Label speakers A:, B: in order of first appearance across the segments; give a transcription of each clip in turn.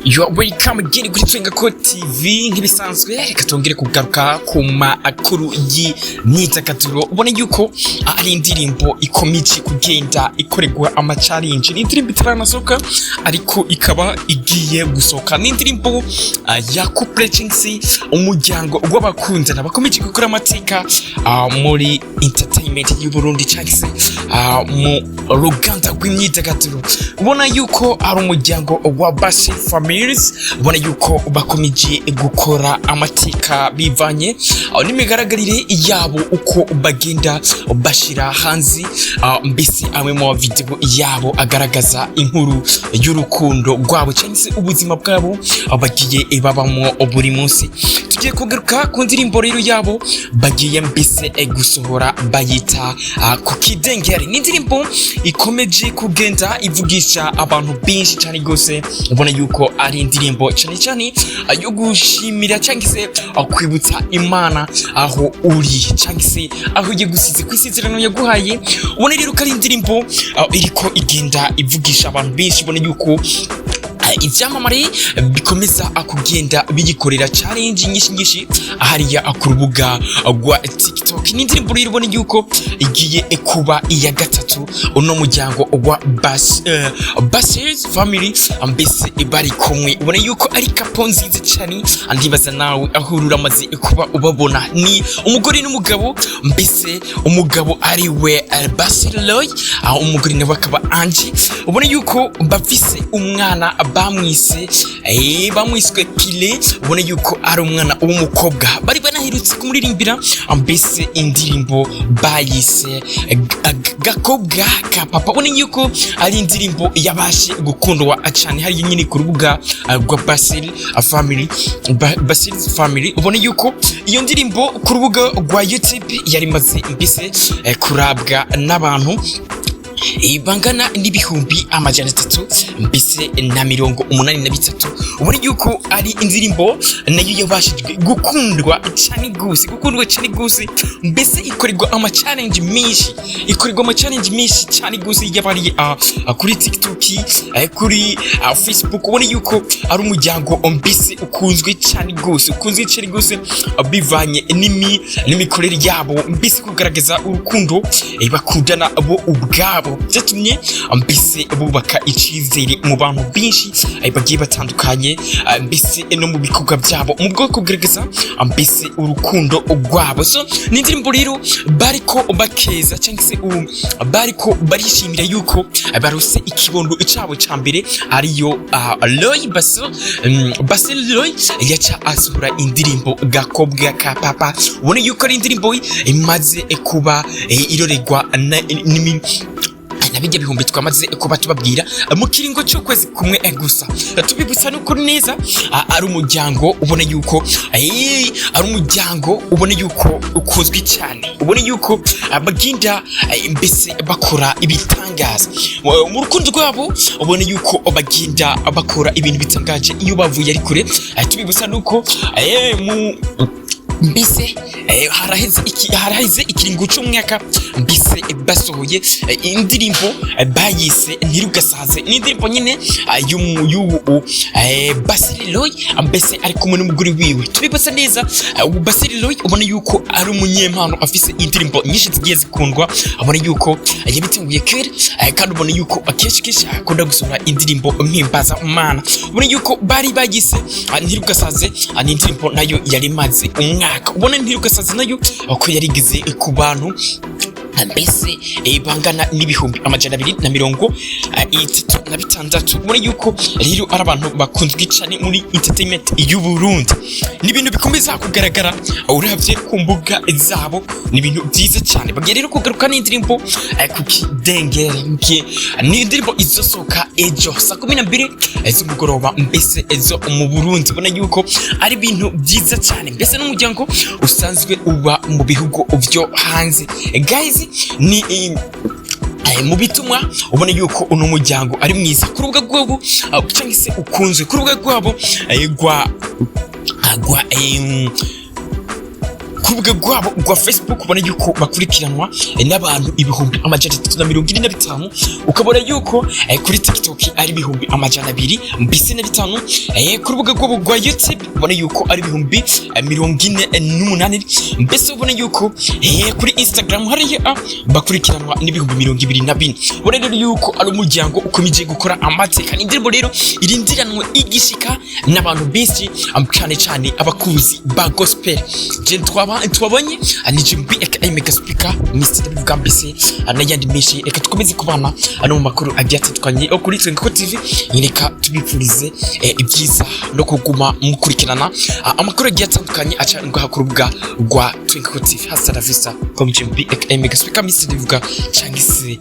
A: You are welcome again kuri Twenga ko TV. Nk'ibisanzwe, reka tongere kugaruka ku makuru y'imyidagaduro. Ubona yuko ari indirimbo ikomeje kugenda ikorerwa ama challenge. Ni indirimbo itaranasohoka, ariko ikaba igiye gusohoka. Ni indirimbo ya couple cyangwa umuryango w'abakundana bakomeje gukora amateka muri entertainment y'u Burundi cyangwa se mu ruganda rw'imyidagaduro. Ubona yuko ari umuryango wa Bashir Families. Ubona yuko bakomeje gukora amateka bivanye n'imigaragarire yabo, uko bagenda bashira hanze mbese amwe mu video yabo agaragaza inkuru y'urukundo rwabo cyangwa se ubuzima bwabo bagiye babamo buri munsi. Tugiye kugaruka ku ndirimbo rero yabo bagiye mbese gusohora, bayita Ku Kidengeri. Ni indirimbo ikomeje kugenda ivugisha abantu benshi cyane rwose. Ubona yuko ari indirimbo cyane cyane yo gushimira cyangwa se kwibutsa Imana aho uri cyangwa se aho yagusize ku isezerano yaguhaye. Ubona rero ko ari indirimbo iriko igenda ivugisha abantu benshi. Ubona yuko ivyamamare bikomeza kugenda bigikorera challenge nyinshi nyinshi hariya ku rubuga rwa TikTok. Ni indirimbo rero ubona yuko igiye kuba iya gatatu uno muryango wa Bashir's Family mbese bari kumwe. Ubona yuko ari couple nziza cyane. Ndibaza nawe aho uri uramaze kuba ubabona. Ni umugore n'umugabo, mbese umugabo ari we Bashir Roy, aho umugore nawe akaba Angie. Ubona yuko bafise umwana bamwiswe Pile. Ubona yuko ari umwana w'umukobwa. Bari banaherutse kumuririmbira mbese indirimbo bayise Gakobwa ka Papa. Ubona yuko ari indirimbo yabashe gukundwa cyane hariya nyine ku rubuga rwa Basil Family, Basil Family. Ubona yuko iyo ndirimbo ku rubuga rwa YouTube yari imaze mbese kurabwa n'abantu bangana n'383,000 mbese. Ubona yuko ari indirimbo nayo yabashijwe gukundwa cyane gose, gukundwa cyane gose, mbese ikorerwa ama challenge menshi, ikorerwa ama challenge menshi cyane gose, yaba ari kuri TikTok, kuri Facebook. Ubona yuko ari umuryango mbese ukunzwe cyane gose, ukunzwe cyane gose, bivanye n'imikorere yabo, mbese kugaragaza urukundo bakundana bo ubwabo. Byatumye mbese bubaka icyizere mu bantu benshi bagiye batandukanye, mbese no mu bikorwa byabo mu bwo kugaragaza mbese urukundo rwabo. So ni indirimbo rero bariko bakeza cyangwa se bariko barishimira yuko barose ikibondo cyabo cya mbere, ariyo Roy Basil, Basil Roy yaca asohora indirimbo Gakobwa ka Papa. Ubona yuko ari indirimbo imaze kuba irorerwa na bijya bihumbi twamaze kuba tubabwira mu kiringo cy'ukwezi kumwe gusa. Tubibutsa nuko neza ari umuryango ubona yuko ari umuryango ubona yuko ukunzwe cyane, ubona yuko bagenda mbese bakora ibitangaza mu rukundo rwabo. Ubona yuko bagenda bakora ibintu bitangaje iyo bavuye ari kure. Tubibutsa nuko mu mbese haraheze ikiringo c'umwaka mbese basohoye indirimbo bayise Ntirugasaze. Ni indirimbo nyine y'ubu Basili Roy mbese ari kumwe n'umugore wiwe. Tubibutsa neza, ubu Basili Roy ubona yuko ari umunyempano, afise indirimbo nyinshi zigiye zikundwa. Ubona yuko yabitanguye kera, kandi ubona yuko akenshi kenshi akunda gusohora indirimbo mpimbaza Mana. Ubona yuko bari bagise Ntirugasaze. Ni indirimbo nayo yari imaze umwaka. Ubona Ntirugasaze nayo ko yarigeze ku bantu mbese bangana n'236,000. Ubona yuko rero ari abantu bakunzwe cyane muri entertainment y'u Burundi. Ni ibintu bikomeza kugaragara uravye ku mbuga zabo, ni ibintu byiza cyane. Bagiye rero kugaruka n'indirimbo Ku Kidengere. Ni indirimbo izosohoka ejo saa 12 z'umugoroba mbese ezo mu Burundi. Ubona yuko ari ibintu byiza cyane, mbese n'umuryango usanzwe uba mu bihugu vyo hanze. Guys, ni mu bitumwa ubona yuko uno muryango ari mwiza ku rubuga rwabo cyangwa se ukunzwe ku rubuga rwabo rwa Ku rubuga rwabo rwa Facebook ubona yuko bakurikiranwa n'abantu 345,000. Ukabona yuko kuri TikTok ari 205,000 mbese. Ku rubuga rwabo rwa YouTube ubona yuko ari 48,000 mbese. Ubona yuko kuri Instagram hariya bakurikiranwa n'24,000. Ubona rero yuko ari umuryango ukomeje gukora amateka. Ni indirimbo rero irindiranwe igishika n'abantu benshi, cyane cyane abakuzi ba gospel. Je twaba twabonye ni Jimmy aka Mega Speaker Mr. Ndabivuga mbese n'ayandi menshi. Reka dukomeze kubana ano mu makuru agiye atandukanye yo kuri Twinkle TV. Reka tubipfurize ibyiza no kuguma mukurikirana amakuru agiye atandukanye aca ngaha ku rubuga rwa Twinkle TV. Hasta la vista, comme Jimmy aka Mega Speaker Mr. Ndabivuga, cyangwa se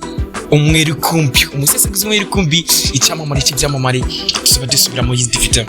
A: umwerukumbi, umusesenguzi umwerukumbi, icyamamare cy'ibyamamare. Tuzoba dusubira mu yindi video.